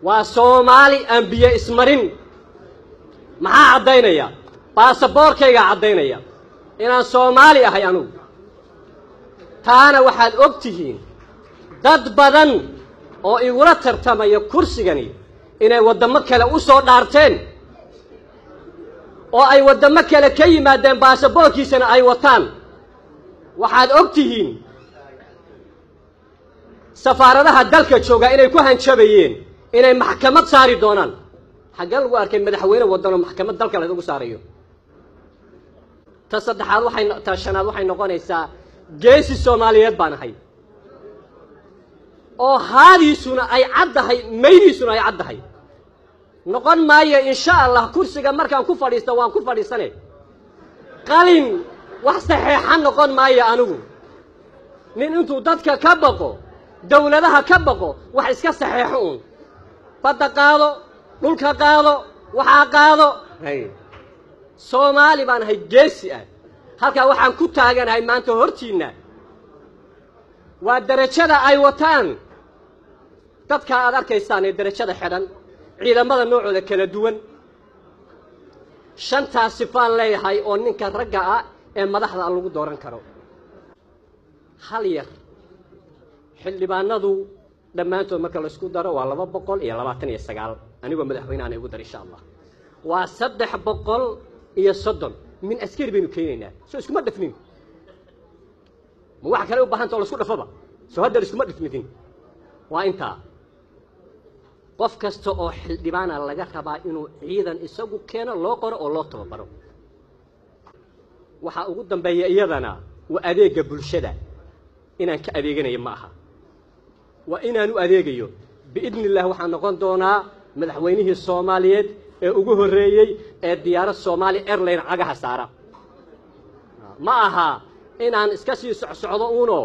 Waa Soomaali aan biyo ismarin. Maxaa caddaynaya? Baasaboorkaygaa caddaynaya inaan Soomaali ahay anugu. Taana waxaad og tihiin dad badan oo igula tartamaya kursigani inay waddamo kale u soo dhaarteen oo ay waddamo kale ka yimaadeen, baasaboorkiisana ay wataan. Waxaad og tihiin safaaradaha dalka joogaa inay ku hanjabayeen inay maxkamad saari doonaan. Xaggee lagu arkay madaxweyne waddanoo maxkamad dalka lagu saarayo? Ta saddexaad waxay, ta shanaad waxay noqonaysaa geesi Soomaaliyeed baan ahay oo haadiisuna ay caddahay, maydiisuna ay caddahay. Noqon maayo insha Allah kursiga markaan ku fadhiisto, waan ku fadhiisane, qalin wax saxeexa noqon maayo anigu. Nin intuu dadka ka baqo, dawladaha ka baqo, wax iska saxeexo uun, badda qaado, dhulka qaado, waxaa qaado. Soomaali baan ahay geesi ah. Halkaa waxaan ku taaganahay maanta hortiinna waa derajada ay wataan dadka aad arkaysaan ee derajada xidhan, ciidamada noocooda kala duwan. Shantaas sifaan leeyahay oo ninka ragga ah ee madaxda lagu dooran karo. Hal yar, xildhibaanadu dhammaantood marka laisku daro waa 229. Anigoo madaxweyne ana igu dar insha Allah waa 330. Min askari baynu keenaynaa, soo iskuma dhafnin? Ma waxa kale u baahanta oo laisku dhafaba? Soo hadda iskuma dhafnidin. Waa intaa. Qof kasta oo xildhibaana laga rabaa inuu ciidan isagu keeno, loo qoro oo loo tababaro. Waxaa ugu dambeeya iyadana waa adeegga bulshada. Inaan ka adeeganayo ma aha, waa inaan u adeegayo. Biidni illah waxaan noqon doonaa madaxweynihii Soomaaliyeed ee ugu horreeyey ee diyaarad Soomaali Airline cagaha saara. Ma aha inaan iska sii socsocdo uunoo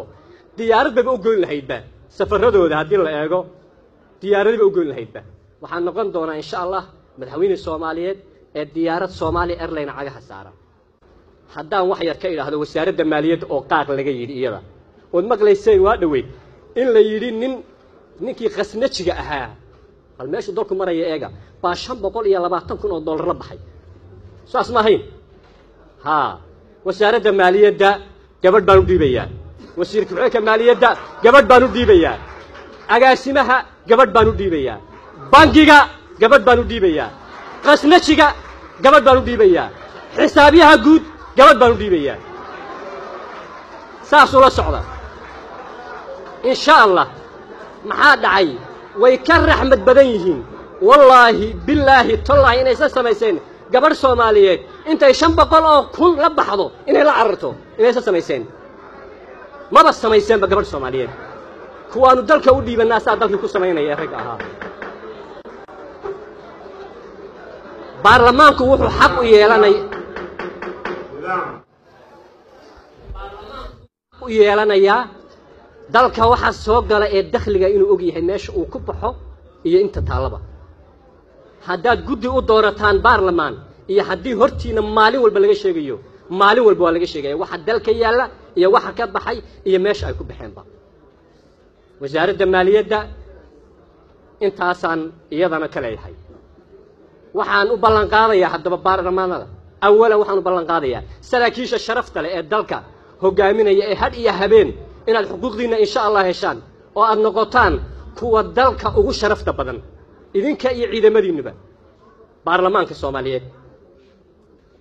diyaarad bayba u goyn lahaydba safaradooda haddii la eego, diyaaradii ba u goyn lahaydba. Waxaan noqon doonaa insha Allah madaxweynihii Soomaaliyeed ee diyaarad Soomaali Airline cagaha saara. Haddaan wax yar ka idhaahdo wasaaradda maaliyadda oo qaaq laga yidhi iyada ood maqlayseen waa dhoweyd in la yidhi nin ninkii khasnajiga ahaa, bal meeshuu dalku maraya eega, baa 520,000 oo dollar la baxay. Saas ma ahayn? Haa, wasaaradda maaliyadda gabadh baan u dhiibayaa, wasiir ku-xigeenka maaliyadda gabadh baan u dhiibayaa, agaasimaha gabadh baan u dhiibayaa, bangiga gabadh baan u dhiibayaa, khasnajiga gabadh baan u dhiibayaa, xisaabiyaha guud gabadh baan u dhiibayaa. Saasuu la socda insha Allah. Maxaa dhacay? Way ka raxmad badan yihiin, wallaahi bilaahi tollaahi inaysan samayseen gabadh Soomaaliyeed intay 500,000 la baxdo inay la cararto. Inaysan samayseen, maba samayseenba gabadh Soomaaliyeed. Kuwaanu dalka u dhiibannaa saa dalkii ku samaynaya ee ragga ahaa. Baarlamaanku wuxuu xaq u yeelanayaa dalka waxaa soo gala ee dakhliga inuu og yahay meesha uu ku baxo iyo inta taallaba. Haddaad guddi u doorataan baarlamaan iyo haddii hortiina maalin walba laga sheegayo, maalin walba waa laga sheegaya waxa dalka yaalla iyo waxa ka baxay iyo meesha ay ku baxeenba. Wasaaradda maaliyadda intaasaan iyadana ka leeyahay. Waxaan u ballan qaadayaa haddaba baarlamaanada, awalan waxaan u ballan qaadayaa saraakiisha sharafta leh ee dalka hogaaminaya ee had iyo habeen inaad xuquuqdiinna insha Allah heshaan oo aad noqotaan kuwa dalka ugu sharafta badan, idinka iyo ciidamadiinnuba. Baarlamaanka Soomaaliyeed,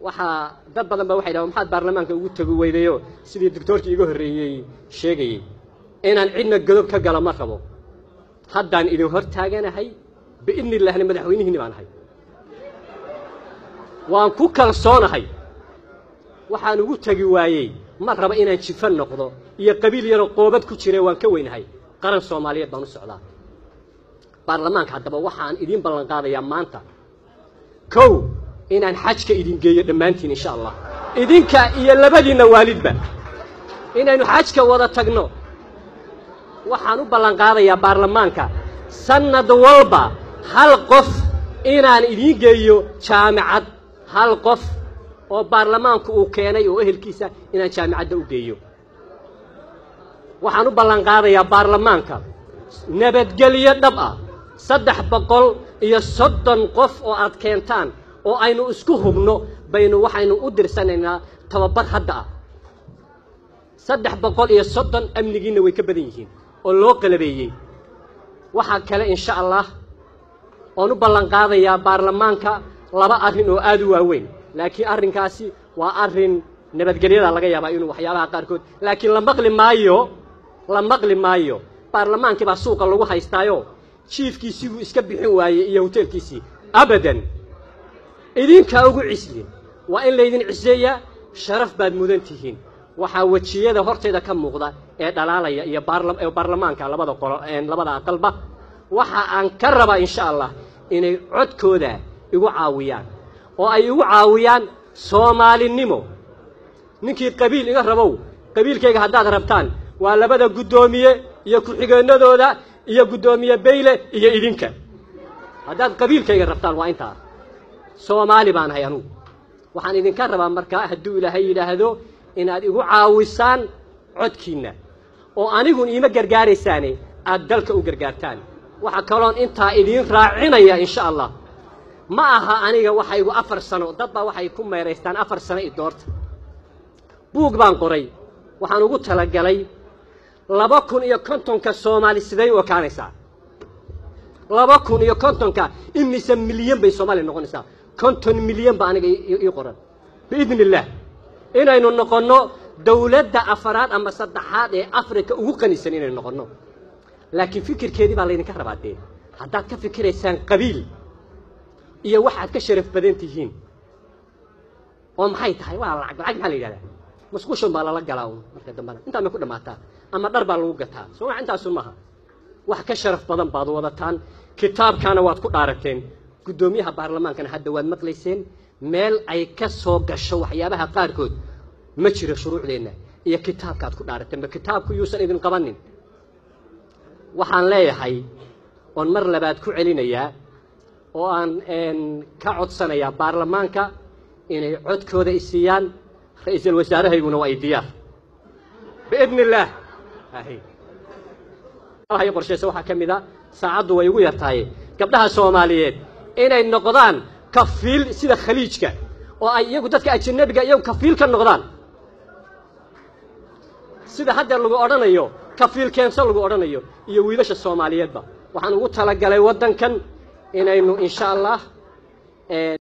waxaa dad badan ba waxay dhahan maxaad baarlamaanka ugu tegi weydayo? Sidii doctoorkii iga horreeyey sheegayey, inaan cidna godob ka galo ma rabo. Haddaan idin hor taaganahay, biidni illahna madaxweynihiinni baan ahay, waan ku kalsoonahay. Waxaan ugu tegi waayey ma raba inaan jifo noqdo iyo qabiil yaroo qoobad ku jira, waan ka weynahay, qaran Soomaaliyeed baan u socdaa. Baarlamaanka haddaba waxaan idiin ballan qaadayaa maanta kow inaan xajka idin geeyo dhammaantiin insha Allah, idinka iyo labadiinna waalidba inaynu xajka wada tagno. Waxaan u ballan qaadayaa baarlamaanka sanad walba hal qof inaan idiin geeyo jaamicad, hal qof oo baarlamaanku uu keenay oo ehelkiisa inaan jaamicadda u geeyo. Waxaan u ballan qaadayaa baarlamaanka nabadgelyo dhab ah. 330 qof oo aad keentaan oo aynu isku hubno baynu waxaynu u dirsanaynaa tababar hadda ah. 330 amnigiina way ka badan yihiin oo loo qalabeeyey. Waxaa kale insha Allah oon u ballan qaadayaa baarlamaanka laba arrin oo aad u waaweyn, laakiin arrinkaasi waa arrin nabadgelyada laga yaabaa inuu waxyaabaha qaarkood, laakiin la maqli maayo. Baarlamaankii baa suuqa lagu haystaayo, jiifkiisii buu iska bixin waayey iyo hoteelkiisii. Abadan idinkaa ugu cislin, waa in laydin ciseeyaa, sharaf baad mudan tihiin. Waxaa wejiyada hortayda ka muuqda ee dhalaalaya iyo baarlamaanka labada qolo, labada aqalba, waxa aan ka rabaa insha Allah inay codkooda igu caawiyaan oo ay igu caawiyaan Soomaalinimo. Ninkii qabiil iga rabow, qabiilkayga haddaad rabtaan waa labada guddoomiye iyo ku-xigeenadooda iyo guddoomiye Beyle iyo idinka. Haddaad qabiilkayga rabtaan waa intaa. Soomaali baan ahay anugu. Waxaan idinka rabaa markaa hadduu Ilaahay yidhaahdo inaad igu caawisaan codkiinna, oo anigun iima gargaaraysaane aad dalka u gargaartaan. Waxaa kaloon intaa idiin raacinaya insha Allah, ma aha aniga waxa igu 4 sano, dad baa waxay ku meeraystaan 4 sano i doorta. Buug baan qoray, waxaan ugu talagalay 2050 Soomaali siday u ekaanaysaa. 2050 imise milyan bay Soomaali noqonaysaa? 50 milyan baa aniga ii qoran biidni illaah inaynu noqonno dawladda afaraad ama saddexaad ee Afrika ugu qanisan inaynu noqonno. Laakiin fikirkeedii baa laydinka rabaa dee. Haddaad ka fikiraysaan qabiil iyo waxaad ka sharaf badan tihiin oo maxay tahay, waa lacag. Lacag maxaa la yidhahdaa? Musqushun baa lala galaa uun marka dambana, intaa may ku dhammaataa ama dhar baa lagu gataa. Soo wax intaasun maaha. Wax ka sharaf badan baad wadataan, kitaabkaana waad ku dhaarateen. Guddoomiyaha baarlamaankana hadda waad maqlayseen, meel ay ka soo gasho waxyaabaha qaarkood ma jiro shuruucdeenna iyo kitaabkaad ku dhaarateen. Ma kitaabku yuusan idin qabanin. Waxaan leeyahay oon mar labaad ku celinayaa oo aan ka codsanayaa baarlamaanka inay codkooda isiiyaan. Ra'iisul wasaarahayguna waa ay diyaar biidni illaah. Qorshaysa waxaa ka mid a, saacaddu way igu yartahay, gabdhaha Soomaaliyeed inay noqdaan kafiil sida Khaliijka, oo ay iyagu dadka ajanabiga iyagu kafiil ka noqdaan, sida hadda lagu odhanayo kafiil keenso lagu odhanayo, iyo wiilasha Soomaaliyeedba. Waxaan ugu talagalay waddankan inaynu insha Allah